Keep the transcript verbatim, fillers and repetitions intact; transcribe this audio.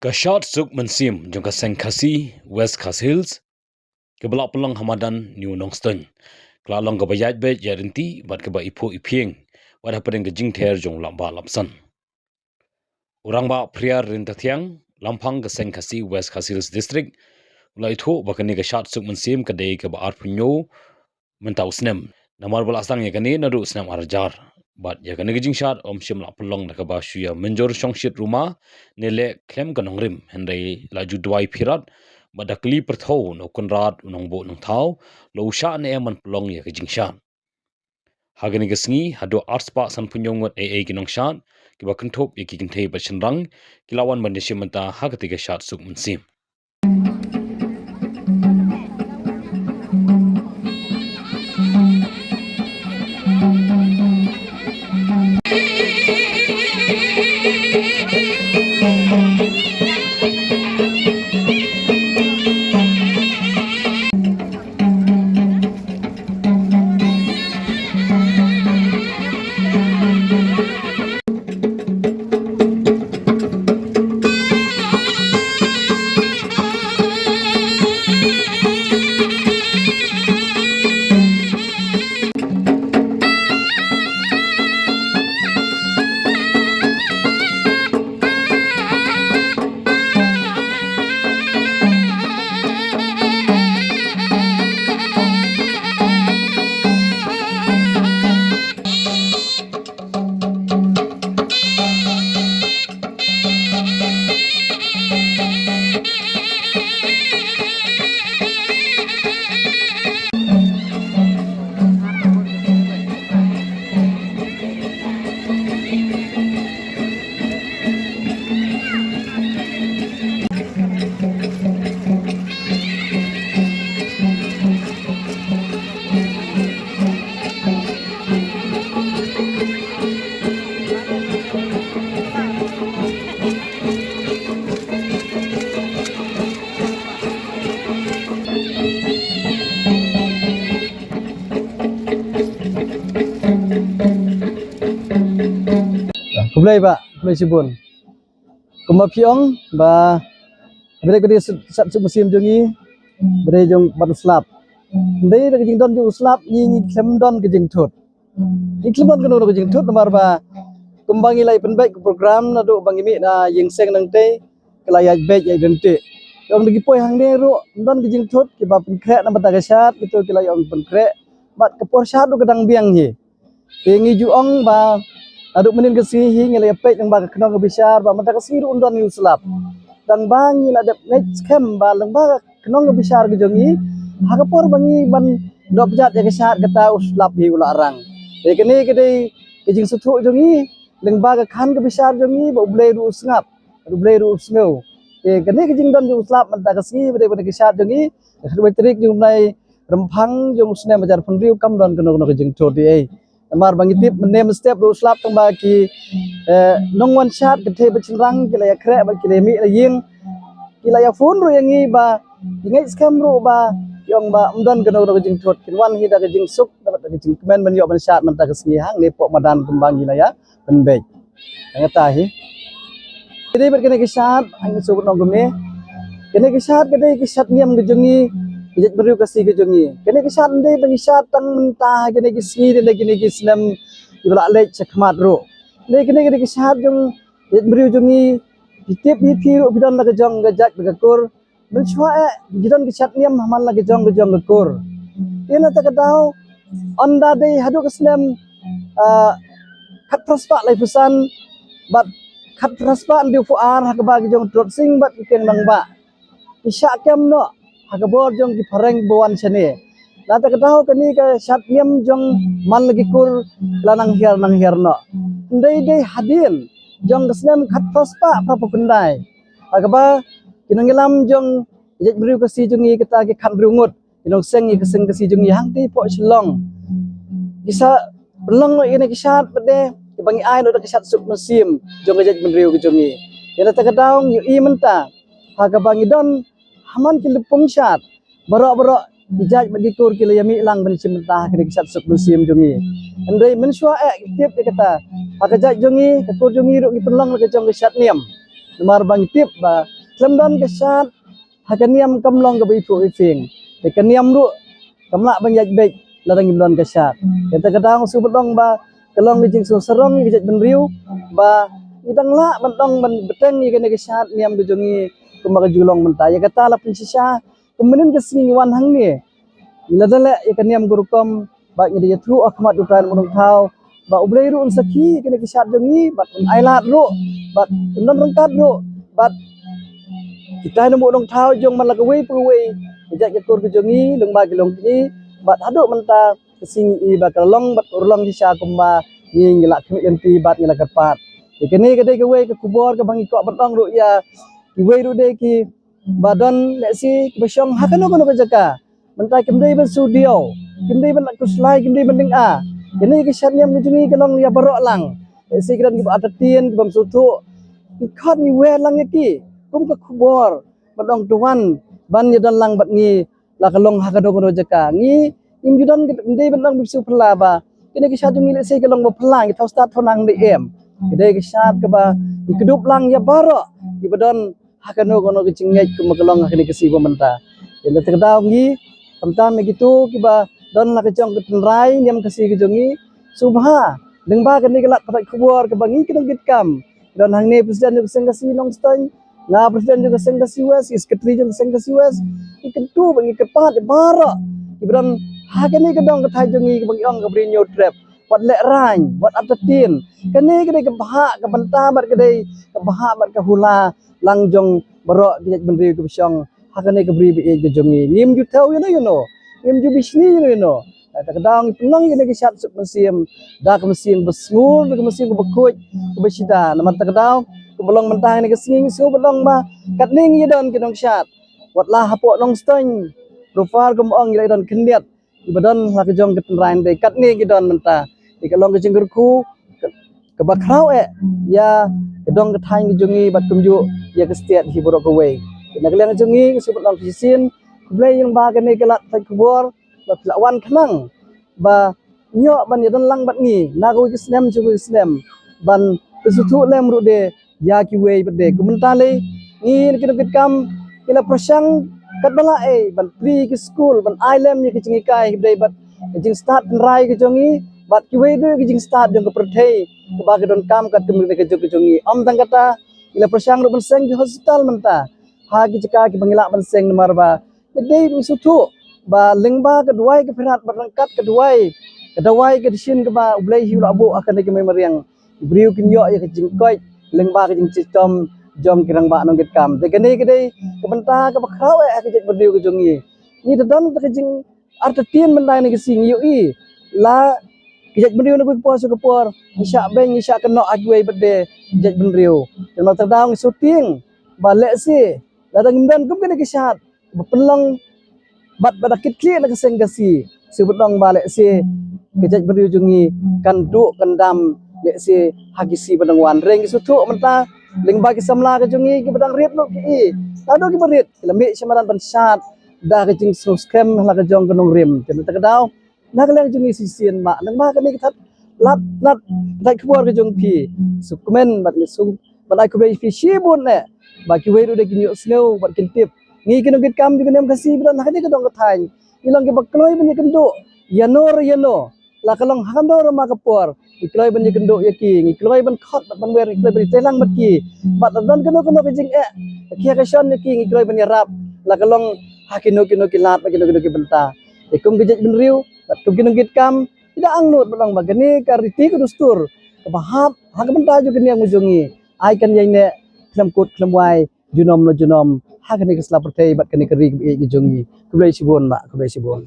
Ka shad suk mynsiem jong ka seng Khasi West Khasi Hills, kaba la pynlong ha madan New Nongstoiñ, ka la long kaba ïaid beit ïaid ryntih bad kaba iphuh iphieng bad hapdeng ka jingther jong u lap bah lap san. U Rangbah Phriar Ryntathiang, Lamphang ka seng Khasi West Khasi Hills District, u la ïathuh ba kane ka shad suk mynsiem ka dei kaba arphew hynñiew mynta u snem. Namar ba la sdang ïa kane naduh u snem ar hajar. Bad ïa kane ka jingshad ym shym la pynlong da kaba shu ïa mynjur shongshit ruma ne leh khlem ka nongrim, hynrei la ju duwai pyrshah bad da kylli pyrthaw na u Kynrad u nongbuh nongthaw, la u shah ne em ban pynlong ïa ka jingshad. Ha kane ka sngi haduh arspah sanphew hynñiew ngut ei ei ki nongshad kiba kynthup ïa ki kynthei bad shynrang ki la wan ban ïashim bynta ha katei ka shad suk mynsiem. Khublei bah, khublei shibun. Kumba phi ong ba ba dei ka dei sat suk mynsiem jong ngi, ba dei jong ban slap. Dei da ka jingdon jong u slap ngi ngi khlem don ka jingthut. Ngi khlem don kano kano ka jingthut namar ba kumba ngi la ïa pynbeit ka program naduh ba ngi mih na ïing seng nangtei, ka la ïaid beit ïaid ryntih. Ong da ki poi hangne ruh ym don ka jingthut, kiba pynkhreh na bynta ka shad kito ki la ïa ong pynkhreh. Bad ka por shad ruh ka dang biang hi. Te ngi ju ong ba naduh mynnin ka sngi hi ngi la ïa peit lyngba ka khnong ka bishar ba mynta ka sngi ruh ym don ngi u slap. Tang ba ngi la dep ngeit skhem ba lyngba ka khnong ka bishar ka jong ngi, ha ka por ba ngi ban doh pjat ïa ka shad kata u slap hi u la rang. Te kane ka dei ka jingsngewthuh jong ngi lyngba ka khan ka bishar jong ngi ba U Blei ruh u sngap, U Blei ruh u sngew. Te kane ka jingdon jong u slap mynta ka sngi ba dei ba dei ka shad jong ngi, ka khatwei tarik jong u bnai Rymphang jong u snem hajar phew hynriew kam don kano kano ka jingthut ei. Namar ba ngi tip mynne mynstep ruh u slap tang ba ki, eh, nongwan shad ki thei bad shynrang ki la ïa khreh bad ki la ïa mih la ïing. Ki la ïa phone ruh ïa ngi ba ki ngeit skhem ruh ba ki ong ba ym don kano kano ka jingthut, kin wan hi da ka jingsuk da ka jingkmen ban ïoh ban shad mynta ka sngi hangne hapoh madan kumba ngi la ïa pynbeit. Nga ta hi. Ka dei bad kane ka shad, ang shu nong kumne. Kane ka shad ka dei ka shad niam ka jong ngi, ka jaitbynriew Khasi ka jong ngi. Kane ka shad ym dei ba ngi shad tang mynta ha kine ki sngi, kine ki snem kiba la leit sha khmat ruh. Dei kane ka dei ka shad jong ka jaitbynriew jong ngi, phi tip hi phi ruh phi don la ka jong ka jait bad ka kur. Mynshuwa eh ki don ki shad niam ha man la ki jong ki jong ki kur. Te na kata ka daw, ynda dei haduh ka snem, ah, khatphra spah laiphew san bad khatphra spah hynriewphew ar ha kaba ki jong Trotsing bad ki Kiang Nangbah ki shah kem noh ha ka bor jong ki phareng ba wan shane. Na kata ka daw kane ka shad niam jong man la ki kur la nang hiar nang hiar noh. Ym dei dei hadien jong ka snem khatphra spah phraphew khyndai ha kaba ki nongïalam jong ka jaitbynriew Khasi jong ngi kata ki khathynriew ngut ki nongseng ïa ka seng Khasi jong ngi hangtei hapoh Shillong ki sa pynlong noh ïa kane ka shad bad dei kaba ngi ai noh da ka shad suk mynsiem jong ka jaitbynriew ka jong ngi. Ïa na kata ka daw ngi ïohi mynta ha kaba ngi don ha man ki lympung shad baroh baroh ki jait bad ki kur ki la ïa mih lang ban shim bynta ha kane ka shad suk mynsiem jong ngi. Hynrei mynshuwa eh ki tip ïa kata ha ka jait jong ngi ka kur jong ngi ruh ngi pynlong la ka jong ka shad niam. Namar ba ngi tip ba khlem don ka shad ha ka niam kam long kaba ïathuh ïafieng. Te ka niam ruh kam lah ban ïaid beit lada ngim don ka shad. Kata ka daw nga sngewbha ban ong ba ka long ka jingsngewsarong ïa ka jaitbynriew ba ngi dang lah ban ong ban bteng ïa kane ka shad niam ka jong ngi kumba ka ju long mynta. Ïa kata la pynshisha kumba mynnin ka sngi ngi wan hangne. Ngi la da leh ïa ka niam ka rukom bad ngi da ïathuh ha khmat U Trai Nongbuh Nongthaw ba U Blei ruh un sakhi ïa kane ka shad jong ngi bad un ailad ruh bad un don ryngkat ruh bad kita nongbuh nongthaw jong man la kawei pa kawei ka jait ka kur ka jong ngi, lyngba ki longkmie bad haduh mynta ka sngi ba ka long bad ka urlong shisha kumba ngi, ngi la khmih lynti bad ngi la kyrpad. Te kane ka dei kawei ka khubor kaba ngi kwah ban ong ruh ïa kiwei ruh de ki ba don lehse kiba shong ha kano kano ka jaka. Mynta kim dei ban shu diaw, kim dei ban khuslai, kim dei ban ding a. Kane ka shad niam ka jong ngi ka long ïa baroh lang. Lehse ki don kiba artatien, kiba ym sngewthuh. Ngi khot ngi wer lang ïa ki kum ka khubor ban ong to wan ban ïadon lang bad ngi la ka long ha kano kano jaka. Ngi ngim ju don, kim dei ban ong ba shu phylla ba kane ka shad jong ngi lehse ka long ba phylla, ngi thaw stad thaw nang dei em. Ka dei ka shad kaba ngi kdup lang ïa baroh kiba don ha kano kano ka jingngeit kumba ka long ha kane ka sngi ba mynta. Te na kata ka daw ngi khamtam ïa kito kiba don la ka jong ka tynrai niam Khasi ka jong ngi, sngewbha lyngba kane ka lad pathai khubor kaba ngi ki nongkitkam, don hangne president jong ka Seng Khasi Nongstoiñ, nga president jong ka Seng Khasi West, ki secretary jong ka Seng Khasi West, ngi kyntu bad ngi kyrpad ïa baroh kiba don ha kane ka dong ka thaiñ jong ngi kaba ngi ong ka Bri Hynñiewtrep, wat lehraiñ, wat artatien. Kane ka dei ka bhah ka bynta bad ka dei ka bhah bad ka hula lang jong baroh ki jaitbynriew kiba shong ha kane ka bri ba ïeit ka jong ngi. Ngim ju thew ïano ïano, ngim ju bishni ïano ïano. Kata ka daw ngi pynlong ïa kane ka shad suk mynsiem da ka mynsiem ba sngur, da ka mynsiem kaba khuid, kaba shida. Namar kata ka daw kumba long mynta ha kane ka sngi ngi sngewbha ban ong ba katne ngi ïadon ki nongshad. Wat la hapoh Nongstoiñ, Ruphar kumba ong ngi la ïadon khyndiat kiba don la ka jong ka tynrai, dei katne ngi don mynta. Te ka long ka jingkyrkhu ka, kaba khraw eh ïa ka dong ka thaiñ ka jong ngi bad kumjuh ïa ka state hi baroh kawei. Te na ka liang ka jong ngi nga sngewbha ban ong ka shisien khublei ïa lyngba kane ka lad pathai khubor ba phi la wan khnang ba ïoh ban ïadon lang bad ngi na kawei ka snem sha kawei ka snem ban pynsngewthuh lem ruh de ïa kiwei pat de. Kum mynta lei ngi na ki nongkitkam ngi la pyrshang katba lah ei ban plie ki skul ban ai lem ïa ki jinghikai ki dei bad ki jingstad tynrai ki jong ngi bad kiwei de ki jingstad jong ka pyrthei kaba ki donkam katkum ka juk ka jong ngi. Ym tang kata, ngi la pyrshang ruh ban seng ki hospital mynta ha ki jaka kiba ngi lah ban seng namar ba ka dei ba ngi sngewthuh ba lyngba ka duwai ka phirat bad ryngkat ka duwai ka dawai ka dshisien kaba U Blei hi u la buh ha kane ka mei mariang, ki briew kin ïoh ïa ka jingkoit lyngba ka jingshitom jong ki rangbah nongkitkam. Te kane ka dei ka bynta kaba khraw eh ha ka jaitbynriew ka jong ngi. Ngi da don da ka jingartatien mynta ne ka sngi, ngi ïohi la ka jaitbynriew na kawei ka por sha ka por ngi shah beiñ, ngi shah kynnoh ha kiwei pat de ki jaitbynriew. Te namar kata ka daw ngi sngewtieng ba lehse lada ngim don kum kane ka shad ba pynlong bad ba da kit khlieh na ka Seng Khasi, shu ban ong ba lehse ka jaitbynriew jong ngi kan duh kan dam lehse ha ki sngi ba dang wan. Hynrei ngi sngewthuh mynta lyngba ki samla ka jong ngi kiba dang rit ruh ki i, naduh kiba rit ki la mih sha madan ban shad da ka jingsngewskhem ha la ka jong ka nongrim. Te na kata ka daw na ka liang jong ngi shisien ma lyngba kane ka thad lad lad thad khubor ka jong phi, sngewkmen bad ngi sngewbha ban ai khublei ïa phi shibun eh ba kiwei ruh de kin ïohsngew bad kin tip. Ngi ki nongkitkam jong ka niam Khasi ba don ha kane ka dong ka thaiñ ngi long kiba kloi ban ïakynduh ïano re ïano, la ka long ha kano re ma ka por ngi kloi ban ïakynduh ïa ki, ngi kloi ban khot bad ban wer, ngi kloi ban ïatreilang bad ki. Bad lada don kano kano ka jingeh ka khia ka shon ïa ki ngi kloi ban ïarap, la ka long ha kino kino ki lad bad kino kino ki bynta. Te kum ka jaitbynriew bad kum ki nongkitkam ngi da angnud ban ong ba kane ka riti ka dustur kaba hap ha ka bynta jong ka niam ka jong ngi ai kan ïaineh khlem kut khlem wai junom na junom ha kane ka sla pyrthei bad kane ka ri kaba ïeit ka jong ngi. Khublei shibun ma, khublei shibun.